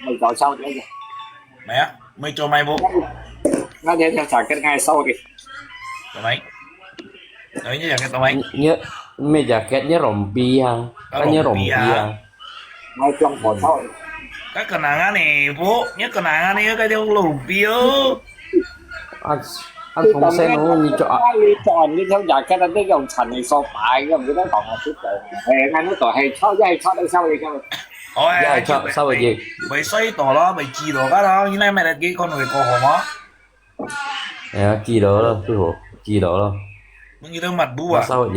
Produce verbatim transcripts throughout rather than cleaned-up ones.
你搞笑的。没啊，没做卖不？那你就讲跟俺说的。做卖？做卖？你讲跟做卖？你，你，没讲跟你rompi啊，啊，跟你rompi rompi啊。啊。我讲好笑的。该个哪样呢？不，你个哪样呢？该叫rompi哦。啊，啊，从前我你就啊。你讲，你讲讲跟那个用产业说白，用这个讲啊，是的。哎，俺那个还炒，也还炒得稍微个。哦，哎，也还炒，稍微个。没水多咯，没几多个咯，你那买了几个可能会过好吗？哎呀，几多了，师傅，几多了。你都买不啊？稍微个。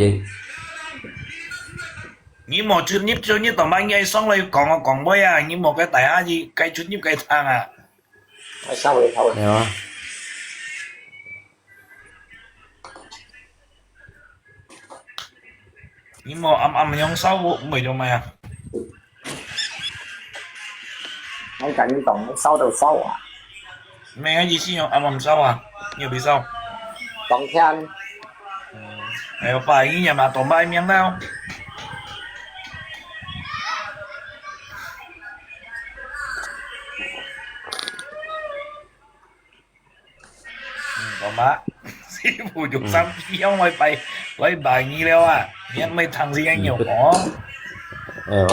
你莫出入出入到买，你上来讲我讲话啊，你莫个大下去，该出入该唱啊。哎，稍微稍微。哎呀。 你莫暗暗樣烧，毋會做咩啊？你趕緊講，燒到燒啊！咩个意思用暗暗燒啊？你有冇燒？當天。哎喲，拜一年嘛，當拜命了。 嗯，懂吧？師傅有三支香來拜，來拜你了啊！你還沒嘗試過牛哦？哎喲，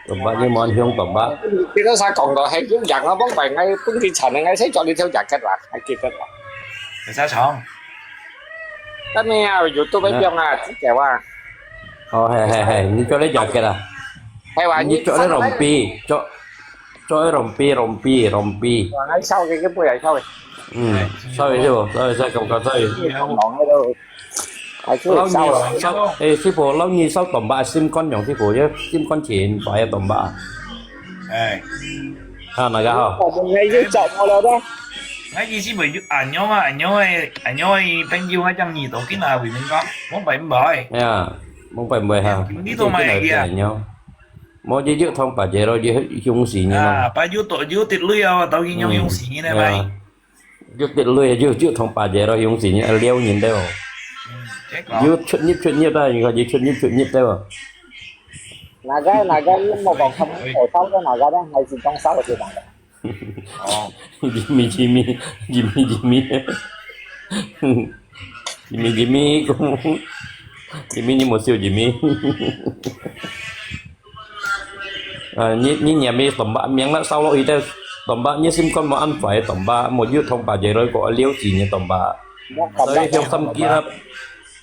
懂吧？你莫香懂吧？你都啥講到係有人啊，幫拜，𠊎本地產，𠊎先做你條jacket啦，還記得啦。你啥廠？但係啊，YouTube上啊，直接啊。哦，係係係，你做你jacket啊？係話你做你rompi，做 做rompi，rompi，rompi。哇，𠊎燒个，佢不要燒个。嗯，燒一下，燒一下，感覺燒一下。老二燒，燒，哎，師傅，老二燒當把心肝樣，師傅，要心肝前擺个當把。哎。啊，哪个好？我们也就找到了的。那意思不就恁樣啊，恁樣个，恁樣个朋友，我讲你都跟他为民讲，我拜唔拜？哎呀，我拜唔拜哈？你都买个啊？恁樣。 無，就一通八折咯，就凶死人咯。啊，八折多，就跌鐳啊，到底樣凶死人呢，嗯，係啊。就跌鐳，就，就通八折咯，凶死人，撩人个哦。嗯，結果。就出入出入啊，你看，就出入出入个哦。哪个，哪个，你莫講，哎，哎。我操作哪个呢？還是裝燒个地方的。 哦。Jimmy，Jimmy，Jimmy，Jimmy。Jimmy，Jimmy，講，Jimmy，你莫笑，Jimmy。啊，你，你念个當把名啦，燒落去个當把，你心肝無安排个當把，無有通把這來个，了事个當把。所以向心機啦。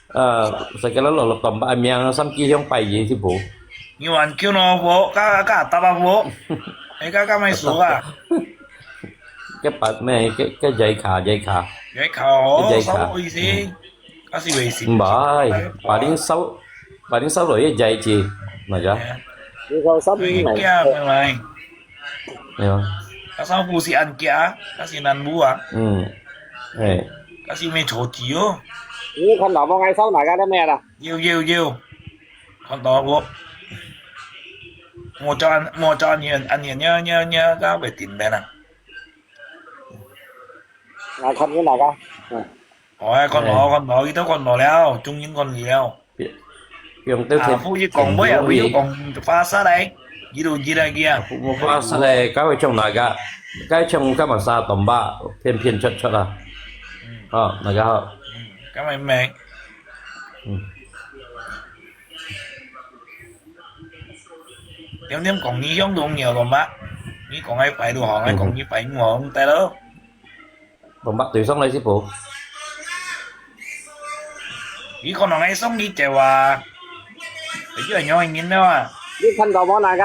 啊，sakit啦，落落當把名，三支香拜耶，師傅。你還叫我，我，加，加答啊，我。哎，加，加咩事啊？該把咩，該，該giải卡，giải卡。解卡哦，解卡。什麼意思？嗯。該係微信。毋係，把零燒，把零燒落去解決，那個。哎呀。你說三名。哎，寄啊，明白。哎呀。該三步是恁寄啊，該是難步啊。嗯，哎。該是沒錯字哦。你看老婆愛燒哪個都沒有了。 有，有，有。看到我，我叫恁，我叫恁樣，恁樣，樣，樣，樣，該會定定啊。來，看你哪個？嗯。哦，哎，看到，哎。看到，佢都看到了，終於看到了。用，用到啊，天，不是講話啊，天不是講話煞來，一路一來个啊。我話煞來，該會像哪個？該像該麼儕當把，片片出出啊。嗯。哦，那個好。嗯，該會咩？ 嗯。點點講你用到牛肉嘛？你講愛擺就好，愛講你擺牛肉，對咯。當把對上來，師傅。你可能愛送你隻啊，你就愛用人了啊。你看到無哪個？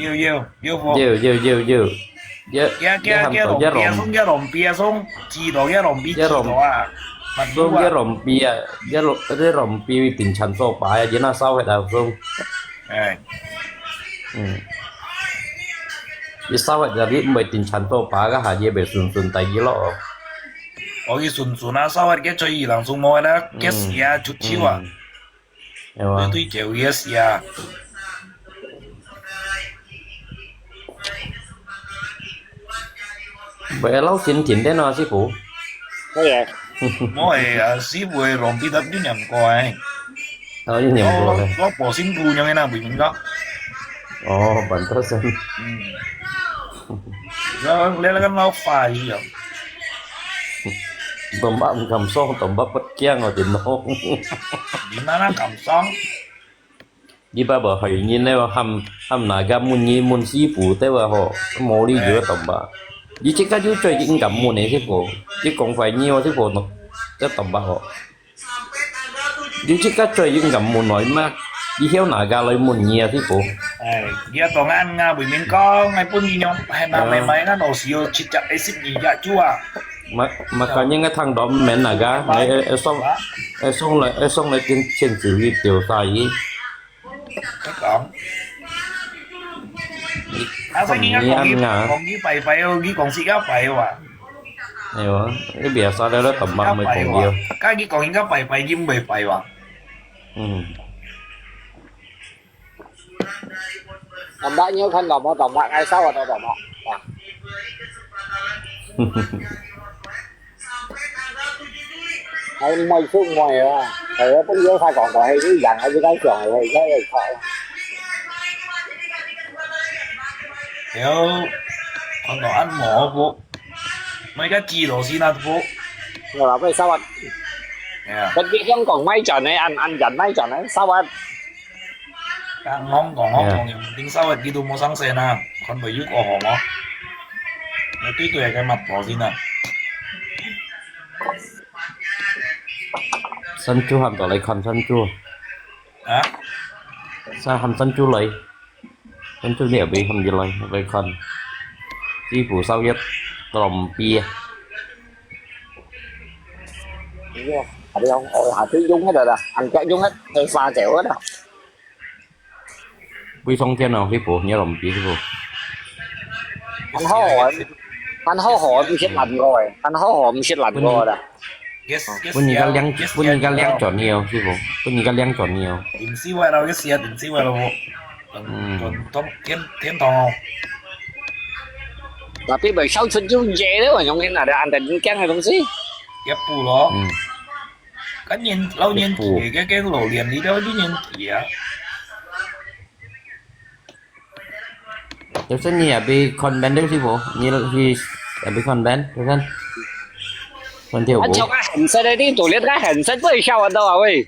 有，有，有，有，有，有，有。 也，也，也喊到也rompi啊，送也rompi啊，送，幾多也rompi，也rom-，幾多啊，送也rompi啊，也rom-，也rompi定產做擺啊，也拿燒忒啊，送。哎。嗯。你燒忒啊，你毋會定產做擺，該下也袂順順帶佢咯。哦，佢順順啊，燒忒佢出去人送無啦，佢死啊，出手啊。嗯。 係嘛？對，對，就係啊。會老神經點啊，師傅。可以。無誒，啊，師傅會rompi得你念過誒。哦，你念過誒。我，我，我保身符樣个啦，為什麼？哦，板道生。嗯。然後你那個老花一樣。Tombak毋敢上，tombak不驚哦，電腦。你哪能敢上？你爸爸害人了，喊，喊哪个問你問師傅，對吧吼？無理由tombak。你自家就做，你毋敢問的，師傅。你講壞你哦，師傅，這tombak哦。 你自家做應該問來嘛，以後哪个來問你啊，師傅？哎，佢當然啊，為民講，哎，本人用，哎，嘛，嘛，嘛，那老師有七隻，哎，十二隻豬啊。Mà, mà có những cái thằng đó mến là gá, ấy, ấy, ấy, xong, ấy, xong lại, ấy, xong lại trên, trên chỉ huy tiểu tài ý. 佢講，啊，所以人家講佢，講佢拜拜哦，佢講自家拜哇。哎喲，你biasa了，tombak無講佢。佢講人家拜拜，佢毋會拜哇。嗯。Tombak你有看到無？Tombak，哎，燒啊，tombak。啊。 Ai, môi suốt môi à. Ai, pun yo sa kong ko, ai, yang ai, cái trường ai, cái ai khó. Yo, con đó ăn mỏ bố. Mấy cái chi đó xin ăn bố. Rồi là phải sao ạ? Yeah. Cái cái trong kong máy chọn này, ăn, ăn dần máy chọn này, sao ạ? Ka ngong kong ngong kong yang ting sao ki tu mo sang sen na, kon bai yu ko ho mo. Mo tui tui ka mat po sin na. San chu ham to lai kon san chu. Ha? Sa ham san chu lai. San chu ni abi ham ji lai lai kon. Ti pu sao yat trom pi. Iya, ada yang oh hati yung ada dah. Angkat yung ada. Sa cewek dah. Bơi sông thiên nào, Hiếu Phú, nhớ lòng Hiếu Phú. Ăn hó hỏ, ăn hó hỏ, mì chết lạnh rồi, ăn hó hỏ, mì chết lạnh rồi đó. Bún, bún ni ka liang, bún ni ka liang chọn nhiều, Hiếu Phú. Bún ni ka liang chọn nhiều. Tỉnh xí vậy đâu, cái xe tỉnh xí vậy đâu. Chọn, chọn thông, thiên, thiên堂không? Tapi bai sao chun yung dễ đấy mà, yung cái nào để ăn đến kiang hay không xí? Kiếp Phú lo. Cái niên, lâu niên kỷ, cái, cái lỗ liền đi đâu chứ niên kỷ á. Yo sen ni abi kon ben deu si bo. Ni hi abi kon ben, yo sen. Kon thiu bo. Anh chọc cái hình set đấy đi, tổ liệt cái hình set với sao anh đâu à ơi.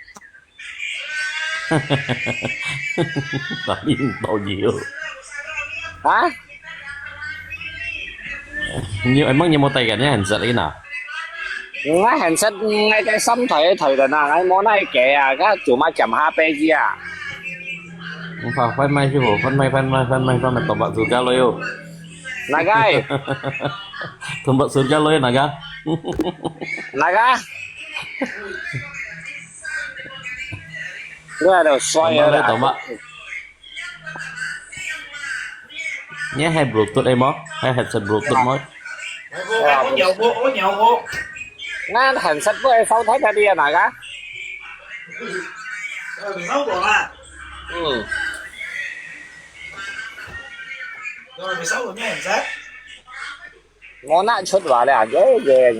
Tại vì bao nhiêu? Hả? Nhiều em mắc nhiều một tay cả nhá, hình set đấy nào. Ngay hình set ngay cái sắm thời thời là nào, ngay món này kệ à, các chủ mà chậm ha pe gì à. Không phải, phải may chứ bộ, phải may, phải may, phải may, phải may, tổng bạc dù cá lôi ô. Nagai. Tổng bạc dù cá lôi naga. Naga. Cái là đồ xoay rồi tổng bạc. Nhé hay Bluetooth em mó, hay headset Bluetooth mó. Ôi, ôi, nhiều vô, ôi, nhiều vô. Ngan headset của em sao thấy cái đi à nè cả. Rồi, mình sắp buồn à. Ừ. Rồi, mình sắp buồn nha, headset. Món nãy chút vào đây à, dễ dễ.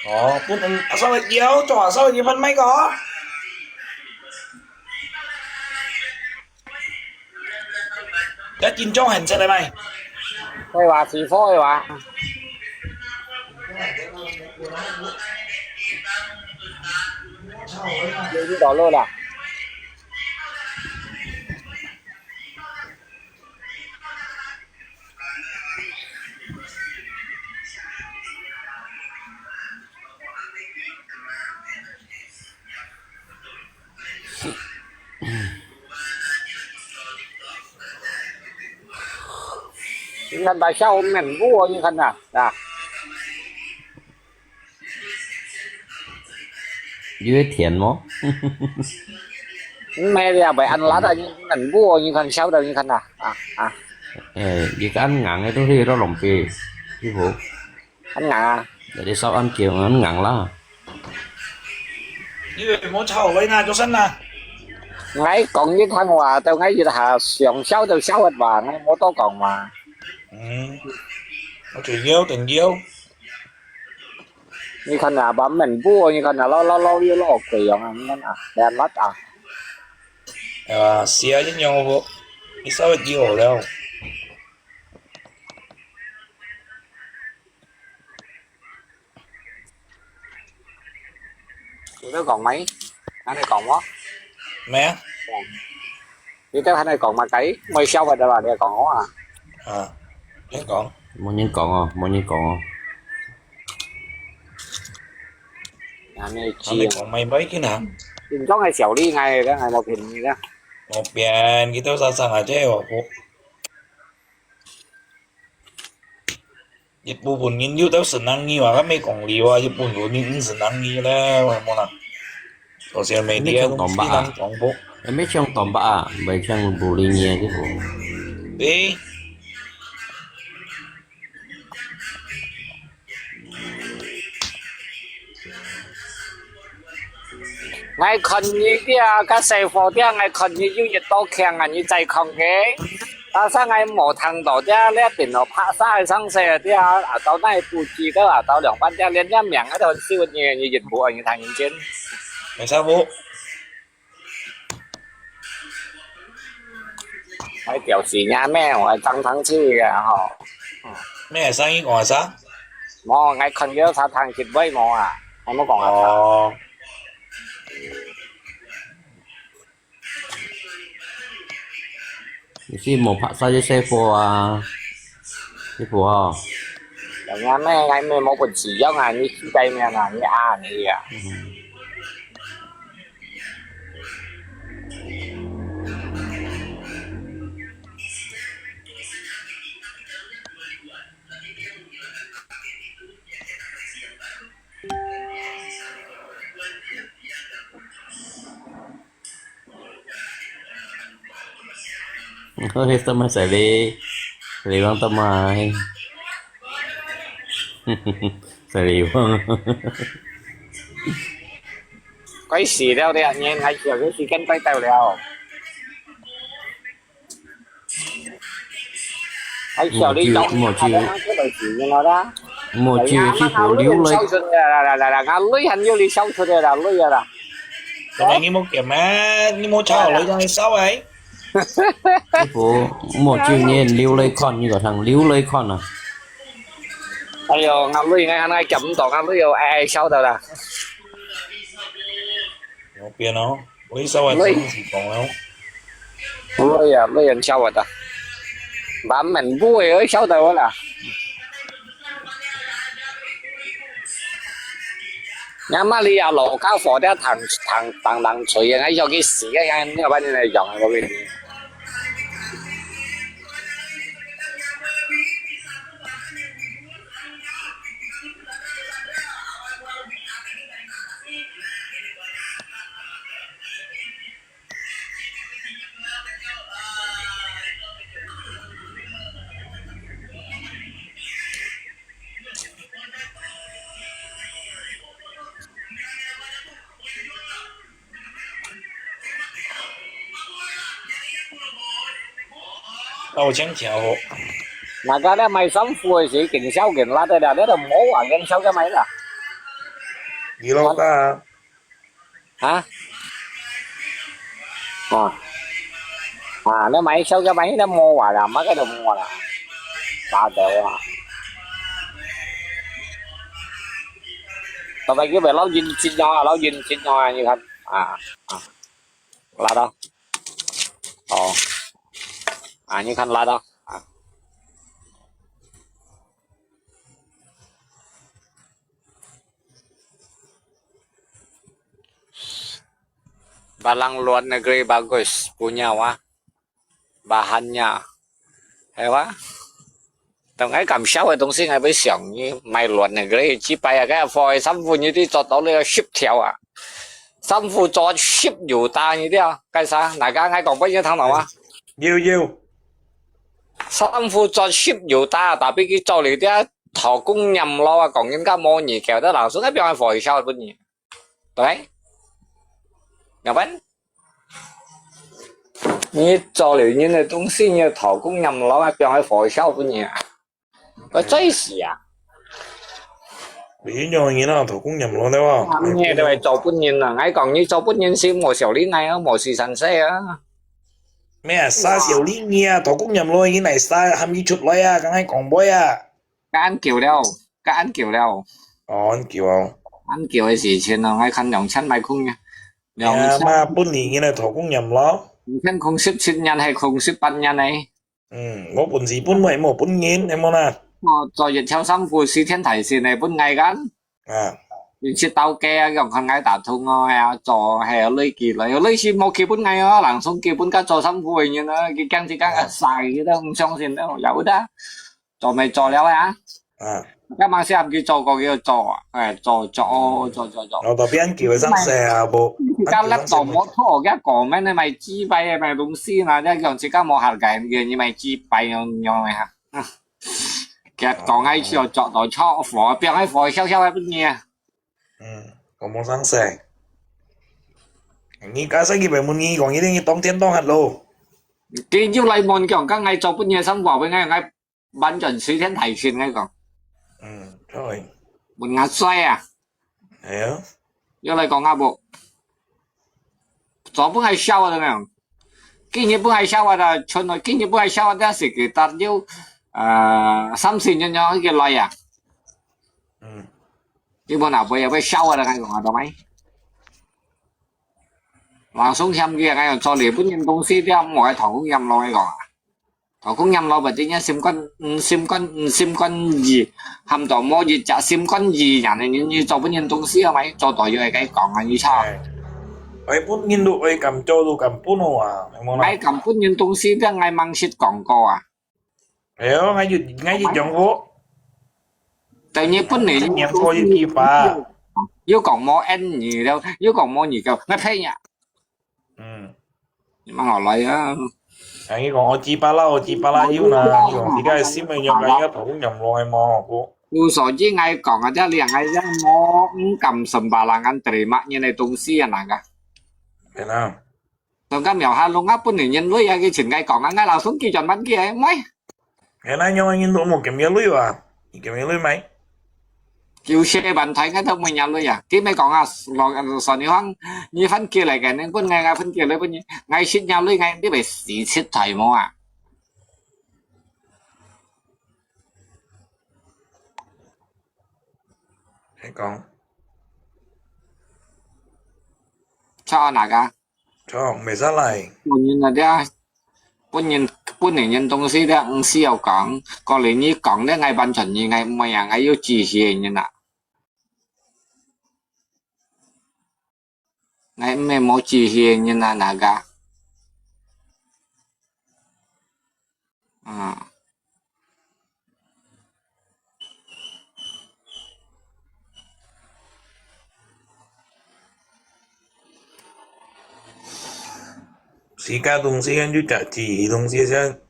Ồ, bún, sao lại nhiều, cho sao lại nhiều phần mấy có. Cái chín trong hình sẽ đây mày. Đây là xì phó đây là. Đi đi đó luôn à. Ini kan basah, men bu, ini kan dah. Dah. Yueh thian mo? Mẹ đi à, bảy ăn lát à, nhưng ăn bu, nhưng ăn sao đâu, nhưng ăn à. À, à. Ê, đi cái ăn ngang ấy, tôi thì nó lòng phê. Chứ bộ. Ăn ngang à? Để đi sao ăn kiểu ăn ngang lá. Như vậy mua cháo với na cho sẵn na. Ngay còn với thằng hòa, tao ngay gì là hàng sao tao sao hết bà, ngay mua tô còn mà. Ừ. Có chuyện yêu, tình yêu. Ni kan na bam men bu, ni kan na lo lo lo yo lo kwe yong an nan a, dan lat a. Sia yin yong bu. 你稍微低我了。有得講無？還得講無？沒啊。有得還得講嗎？該，無笑話的啦，你講我啊。啊，你講。無人講哦，無人講哦。還沒接。還沒講，沒，沒緊啊。緊張个小麗，𠊎，𠊎無騙你个。無騙，佢兜常常啊，這个我，我 一部分人有兜順人意啊，該無講理啊，一部分人毋順人意咧，有無啦？有些媒體啊，都是恁講法。也無像講法啊，無像無理念个。對。𠊎看你這，該細貨這，𠊎看你有一道強啊，你再看佢。 但是𠊎無聽到這，這電腦拍煞个聲勢啊，這啊，到哪布置个啊，到兩班這，連這名啊都很少，你，你一步啊，你聽人間。沒事無？還表示人咩，𠊎正聽清个吼。咩聲音講啥？無，𠊎看佢啥聽一位無啊，𠊎無講啊。哦。 你是無拍煞這細貨啊？這貨吼。人家咩，𠊎咩無本事樣啊，你去該面啊，你啊你啊。嗯。Ôi, tao mai xài đi. Xài đi bang tao mai. Xài đi bang. Quay xì đeo đi, anh em, hai triệu cái xì kem quay tàu đeo. Hai triệu đi, mò chịu, mò chịu. Mò chịu, chứ phủ liu lấy. Là, là, là, là, ngã lưới hành vô đi sau thôi là lưới rồi. Cái này 你無見咩？你無抄落去，讓佢燒欸。這個莫就念流淚看，你個糖流淚看啊。哎喲，𠊎女，𠊎，𠊎撿毋到，𠊎女又哀哀笑到啦。有變哦，我一稍微女，講哦。女啊，女人笑啊，慢慢舞會笑到啦。 Nyaman li ya lo ka fo dia tang tang tang tang chui ya ngai yogi si ya yang nyo ba ni na yong ko bi. Tao chén chèo. Mà cái đó mày sống phùi sĩ kinh sau kinh lá đây là đó là mổ à kinh sau cái mày là. Đi lâu ta. Hả? À. À, nó mày sau cái mày nó mua à là mấy cái đồ mua là. Ba triệu à. Tao phải cứ về lâu dinh xin nho, lâu dinh xin nho như thế. À. À. Là đâu? Ồ. À, như khăn là đâu? À. Barang luar negeri bagus punya wah. Bahannya. Hay wah. Tong ai kam siau ai tong sing ai bai siang ni mai luar negeri. Ci pai ai kai foi samfu ni ti zot tau le ship tiao a. Samfu zot ship yu ta ni tiao. Kai sa, na ka ngai kong bai ni tang tau ma. Yu yu. Samfu zot ship yu ta, tapi ki zot li tiao. Thao kung nyam lo a, kong yin ka mo ni kiao ta langsung ai biang ai foi siau bai ni. Tuai? Ngapan? Ni zau liu yin de dongxi ni tao gong nyam lo a, biang hai fo xiao fu ni a. Ko zai si a. Ni nyong yin a tao gong nyam lo de wa. Ni de wai zau bun yin a, ngai gong ni zau bun yin si mo xiao li nai a, mo si san sai a. 咩啊，沙小麗你啊，頭殼黏落去，你來沙，喊佢出來啊，剛才講話啊。該恁久了，該恁久了。哦，恁久哦。恁久个事情咯，𠊎看兩千買空个。兩千。哎呀，嘛，本年个頭殼黏咯。兩千空十七年，還空十八年呢。嗯，我本事本位，無本人，係無啦？哦，做一條衫褲，四千大線个，本𠊎kan。 啊。你去到街啊，用看𠊎打通哦，哎呀，做還有累積了，有累積無基本𠊎哦，人送基本个做衫褲个人啊，佢驚自家个晒，佢都毋相信了，有的，做咪做了啊。啊。今晚先去做過，佢做啊，哎，做做哦，做做做。我到邊叫佢上色啊，無。自家laptop無拖，佢講咩？你買雞排，買東西嘛，你講自家無下个，你買雞排樣樣个哈。 佢講个時候，著到著火，變个火燒燒个分你啊。嗯，講無上色。你家先去問你講，一定去當天當下咯。佢又來問講，剛才做分你个生活，分𠊎，𠊎完全隨天大順，𠊎講。嗯，對。問𠊎衰啊。哎呀。又來講啊無？ 昨晡還笑啊，怎麼樣？今日本還笑啊，春來今日本還笑啊，但係佢打了，呃，三四年了，佢來啊。嗯。佢本來不也會笑啊，該講啊，懂沒？老兄嫌佢啊，該講做日本人東西，佢莫愛同佢嫌咯，該講啊。 頭殼黏落，或者你心肝，嗯，心肝，嗯，心肝意，喊到無一隻心肝意，人呢，你，你做分人東西啊，咪做到有个講啊，你差。哎，愛分人都愛敢做都敢分哦啊，係無啦？𠊎敢分人東西，但𠊎吂識講過啊。哎喲，𠊎有，𠊎有講過。但你分人，你講過一句話。又講無恩義了，又講無義个，𠊎呸呀！嗯。 你慢慢來啊。哎，你講我雞巴啦，我雞巴啦，又啦，你講自家个心个樣，人家頭殼黏落个嘛，我。有所以𠊎講啊，這兩個人無，毋敢sembarangan kan terima人个東西啊，那個。係啦。當今苗下弄啊，本人人類啊，佢前个講啊，𠊎老兄佢轉問佢，哎，喂。 原來有人都無見面了啊，你見面了沒？九十萬台个都無人類啊，佢咪講啊，老，老實你講，你分佢來个，你分𠊎，𠊎分佢來分你，𠊎識人類，𠊎你會死七台無啊？你講。錯哪個？ 錯，毋會使來。本人啊，這，本人，本人人東西這，毋需要講。過來你講這，𠊎完全你，𠊎毋會啊，𠊎有志氣个人啊。𠊎毋係無志氣个人啊，那個。啊。 自家東西就食，自己東西先，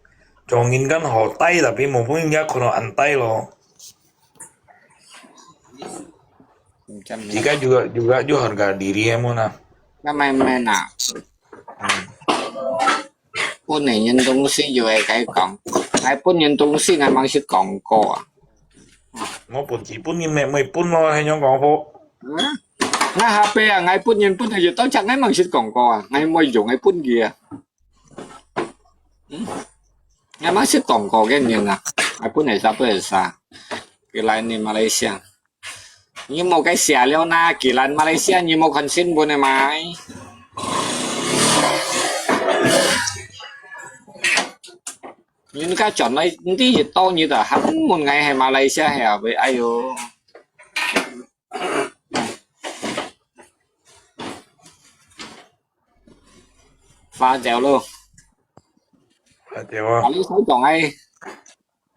做人間好戴，tapi無分人家看到恁戴咯。自家juga，juga，就很个diri个麼啦。那慢慢啊。嗯。 分人東西就會該講，𠊎分人東西，𠊎吂識講過啊。我分佢分人乜，乜分咯，係樣講法。嗯？𠊎下輩啊，𠊎分人分佢就到這，𠊎吂識講過啊，𠊎無用，𠊎分佢啊。嗯？𠊎吂識講過个人啊，𠊎分係啥，分係啥？佢來你馬來西亞。 你莫該寫了那，既然馬來西亞你莫看新聞个嘛。你該轉來，你一到你就喊問𠊎係馬來西亞係啊，喂，哎喲。花椒咯。花椒啊。啊，你想講哎。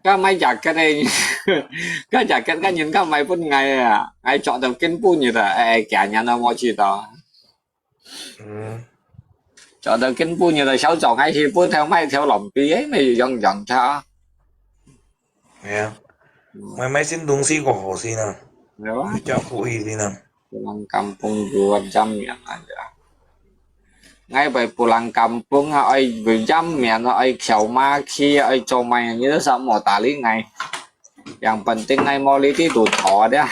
該買jacket个，該jacket个人家買分𠊎啊，𠊎著到根本日啊，哎，今年都無去到。嗯。著到根本日啊，小眾還去不條買條龍皮，哎，沒有用用它。係啊，買買新東西過好先啊，對吧？比較可以先啊。Pulang kampung dua jam ya aja. Ngai bai pulang kampung, ai bai jam mian, ai kiau maki, ai comai, ni sa mo tali ngai. Yang penting ngai mo li ti tu tho dia.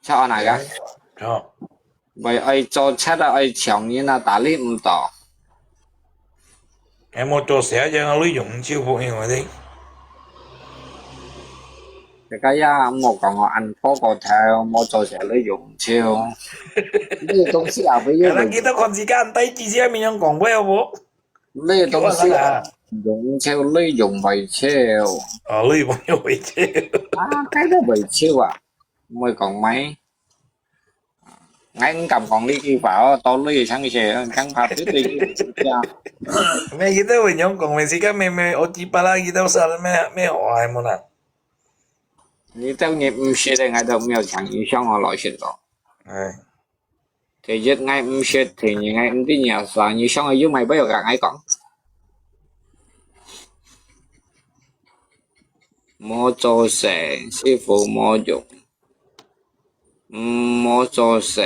Sao na ga? Sao? Bai ai cho chat, ai chiang ni na tali mto. 哎，無做事啊，這樣鐳用毋少福應我哋。大家也莫講我恁破個頭，無做事鐳用毋少。這東西也不用。可能佢都看時間，第一時間面樣講話好無？這東西啊，用毋少，鐳用會少。哦，鐳用會少。啊，該都會少啊，毋會講咩。 𠊎毋敢講這句話哦，到鐳上去，更怕對對佢呀。咩，佢兜會仰講，咩，自家咩咩，我知巴拉，佢兜啥，咩咩話，係無啦？你兜你毋識个，𠊎都毋要請你上我來識咯。哎，第一，𠊎毋識，第二，𠊎毋知你係啥，你上去又買杯，又同𠊎講。無做事，師傅無用。 嗯，無做事。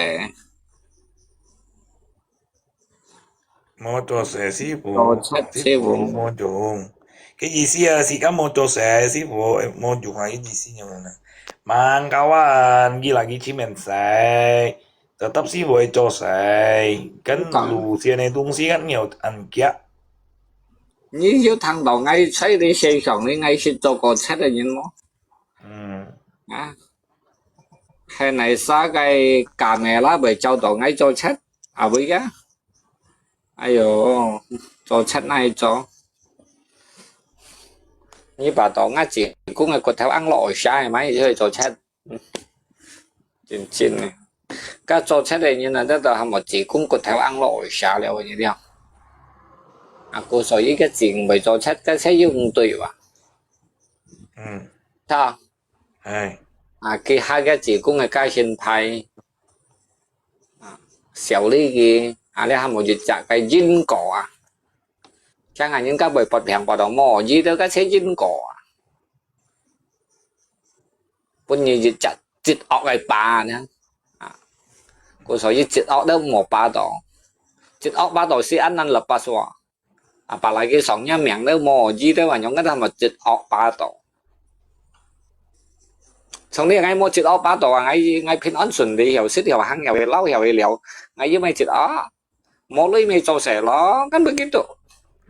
無做事，師傅，做賊，師傅，師傅無用。佢意思啊，自家無做事，師傅無用啊，佢意思仰般啊？Mang kawan，佢lagi去面試，tetap師傅會做事，跟路線个東西，跟有恁遽。你有聽到𠊎在你身上，你𠊎識做過賊个人無？嗯。啊？ 係哪儕个camera會照到𠊎做賊，啊會啊？哎喲，做賊哪會做？你把到𠊎子宮个骨頭硬落下，係咪就會做賊？嗯，真真个。該做賊个人啊，這都還無子宮骨頭硬落下了，你聽。啊，故所以个子毋會做賊，該賊又毋對哇。嗯。他 哎。啊，佢下个子宮个家庭派，啊，小利益，啊，你還無一隻个因果啊。像恁人家會發病發到無，遇到个係因果啊。分你一隻積惡个疤呢，啊，故所以積惡都無疤到，積惡疤到係恁難lepas哇。 Apalagi上若命都無，遇到恁樣个，他們積惡疤到。從你𠊎無積惡疤到啊，𠊎，𠊎平安順利，曉食曉行曉會老曉會了，𠊎又無積惡，無鐳無做事咯，根本佢都。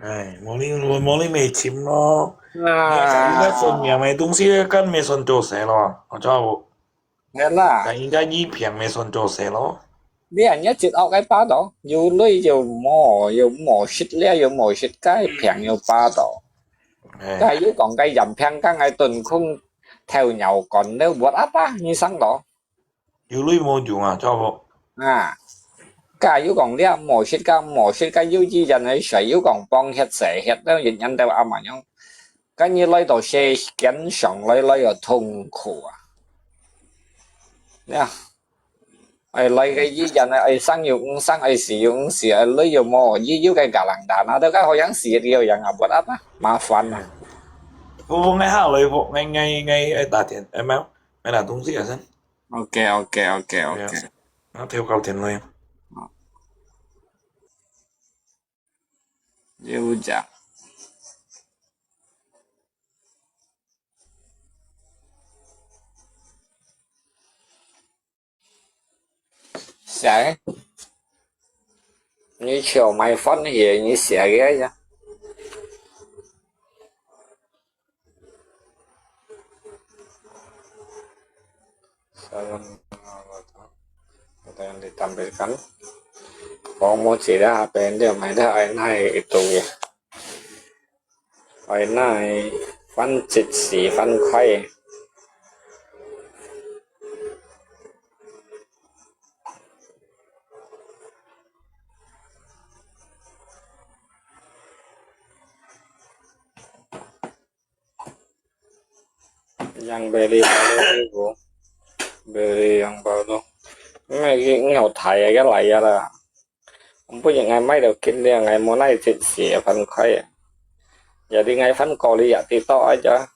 哎，無鐳，無，無鐳無尋咯。啊。你看人家算命个東西，根本算做事咯，我知無？ 係啦。但應該以病來算做事咯。你人家積惡个疤到，有鐳又無，又無食了，又無食，該病又疤到。哎。該又講該人病，該𠊎蹲空頭腦乾了，buat apa，你生到。有鐳無用啊，做無？啊，該又講了，無食，該無食，該又醫院个水，又講放血、洗血，都人人都阿嫲樣。 該你來到世間上來，來个痛苦啊！呀，愛來个醫院啊，愛生又毋生，愛死又毋死，愛鐳又無，又，又該galang dana，都該好像死了樣啊，buat apa？麻煩啊！我，我，𠊎下來，𠊎，𠊎，𠊎，𠊎，哎，打電，哎，沒有，買拿東西啊，先。OK，OK，OK，OK。對啊，啊，跳高天來。好。 有隻。寫，你笑買歡喜，你寫个呀。 Salam, ada yang ditampilkan. Kung mo sila, apa yang dia main dah, ay, na, ito ya. Ay, na, ay, 分節時分開。 Yang beli baru ibu. Beli yang baru. Ini lagi ngau thai aja lah ya lah. Ampun yang ngai mai dah kin dia ngai mau naik cek si apan kai. Jadi ngai fan kau lihat TikTok aja.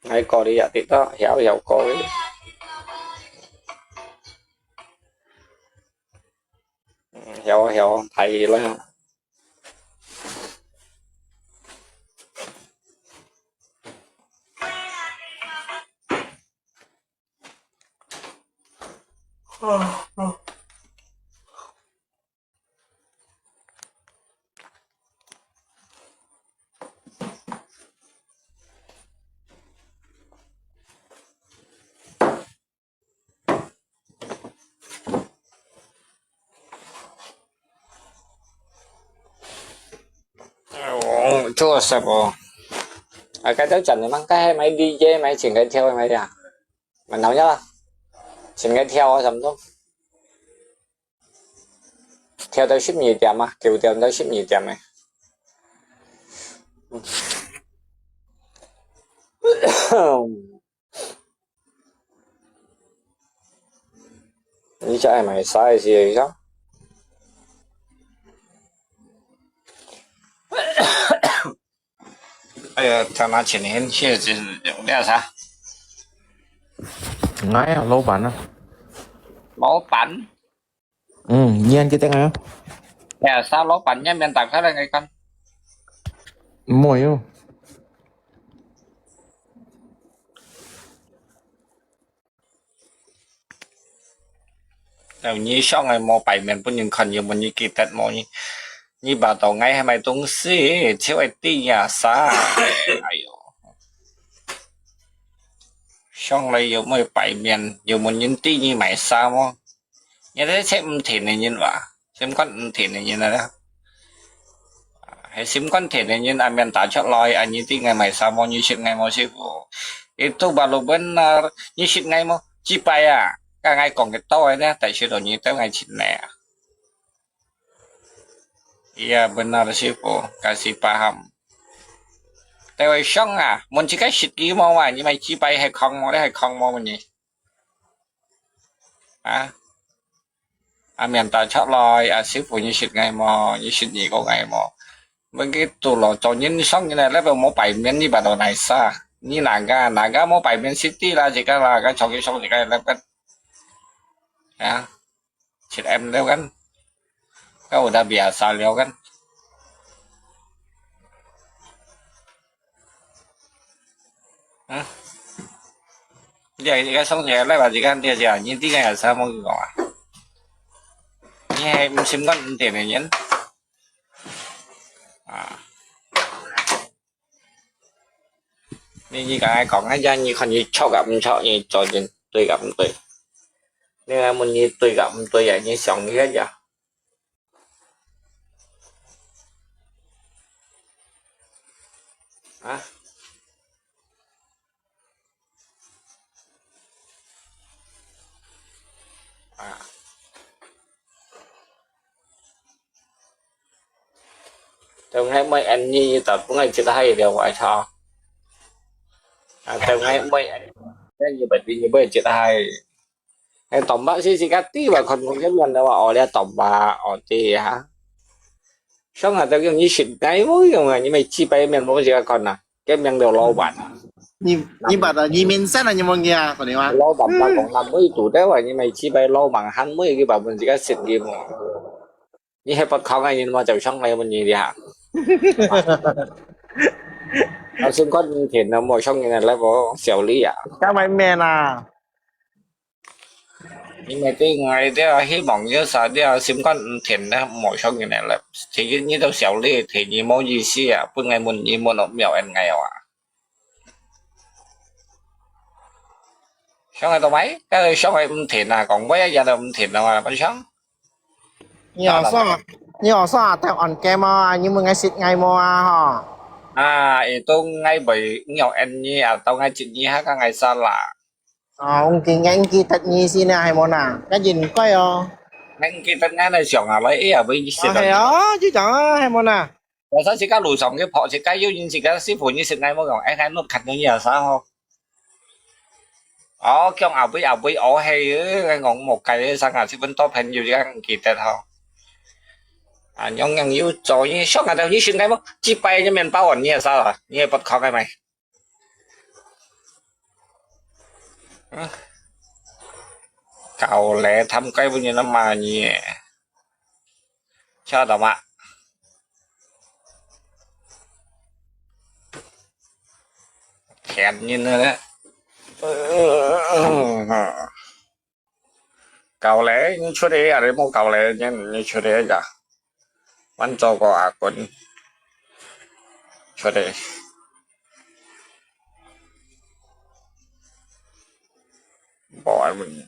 Ngai kau lihat TikTok, hiau hiau kau. Hiau hiau thai lah. 做什么？啊，該兜真个嘛，該係買DJ，買請个跳个買呀，蠻鬧熱啊，請个跳啊，差不多。跳到十二點啊，九點到十二點个。你就愛買啥个時候？哎呀，他拿钱很谢谢，你要啥？哎呀，老板啊。老板？嗯，你看这个啊？哎呀，啥老板，你面打开来看。没有。 你想个無擺面分人看，有無你記得無？你，你把到𠊎係買東西，就會知呀啥？哎喲，想來有無擺面，有無人知你買啥無？你這切毋聽个人哇，心肝毋聽个人啊！ 係心肝甜个人，阿面打出來，啊，你知𠊎買啥無？你識𠊎無，師傅？Itu baru benar，你識𠊎無？幾擺啊？該𠊎講个多个呢，但是你對𠊎親呢。Iya benar，師傅，kasih paham。對，𠊎想啊，問自家識佢無啊？你買幾擺係講無？你係講無問你？啊？ 阿面打出來，啊，師傅，你識𠊎無？你識你个𠊎無？Begitu咯，做人上人來，那邊無擺面，你把到哪啥？你哪个，哪个無擺面，siti lah，自家啦，該從一上自家那个，啊，七M了kan，該udah biasa了kan。啊？ 你係，你个上次个禮拜時間，你係，你知个係啥物講啊？你係毋心肝毋甜个人。啊。你，你剛才講个，你看你錯个毋錯，你做人對个毋對。你還問你對个毋對啊？你想一下呀。 啊？啊。Tao ngai mai ăn nyi ta pung ai chit hai liao ai cha. À, tao ngai mai ăn nyi bật đi nyi bơi chit hai. Ai tóm bác sĩ sĩ cắt tí bà con cũng rất luôn đâu à, ở đây tóm bà ở đây hả? Sống hả tao kêu nyi xịt ngay mối không à, nyi mày chi bay miền mối gì con à, cái miệng đều lâu bản. 你，你把它移民散了，你没给啊，打电话。 Lâu bản bà cũng làm mới tủ đấy à, nyi mày chi bay lâu bằng hẳn mới cái bà mình chỉ cắt xịt gì mà. Nyi hai bật khóc ngay nyi mà chịu sống ngay mình nyi đi hả? Nó xung quanh thì nó mua sống như này là vô xẻo lý à. Các bạn mẹ à. 因為對𠊎這希望有啥這心肝毋甜咧，無想起來了。第一，你都笑咧，第二，無意思啊，分𠊎問你問落妙恩𠊎啊。想愛做麼个？該想愛毋甜啊，講話也都毋甜啊，分想。你學啥？你學啥？Tao on cam啊？你問𠊎識𠊎無啊？吼。啊，itu𠊎會，你學恩你啊，到𠊎接你哈，該𠊎salah。 哦，毋記，毋記得你先啊，係無啊？該應該哦。𠊎毋記得𠊎來想啊，來，哎呀，會識得。啊，係啊，就講啊，係無啊？Biasa自家路上去拍，自家有人自家師傅，你識𠊎無講，哎，𠊎not看到你啊，啥吼？哦，講阿偉，阿偉，哦，係，𠊎講莫改个，啥啊，這份多朋友，自家毋記得吼。啊，樣樣有做，你想啊，你識𠊎無？幾擺你面包啊，你也啥啊？你也不考𠊎咩？ 搞咧，貪該本人那麼你，曉得嗎？騙人的咧。搞咧，你出去啊，你莫搞咧，你，你出去呀。 Wan做個阿君出去。無愛問。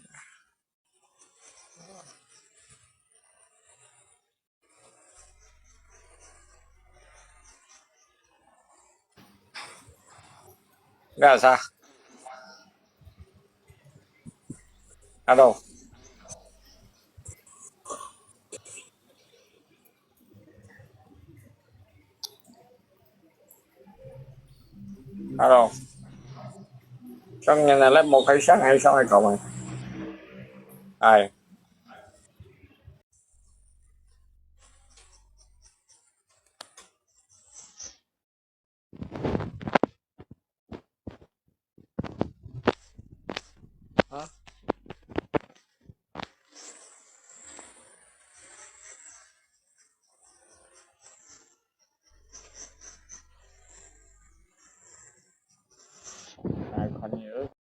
Nggak usah. Hello. Hello. Song yang nak mo kai sang ai song ai kau mai. Ai.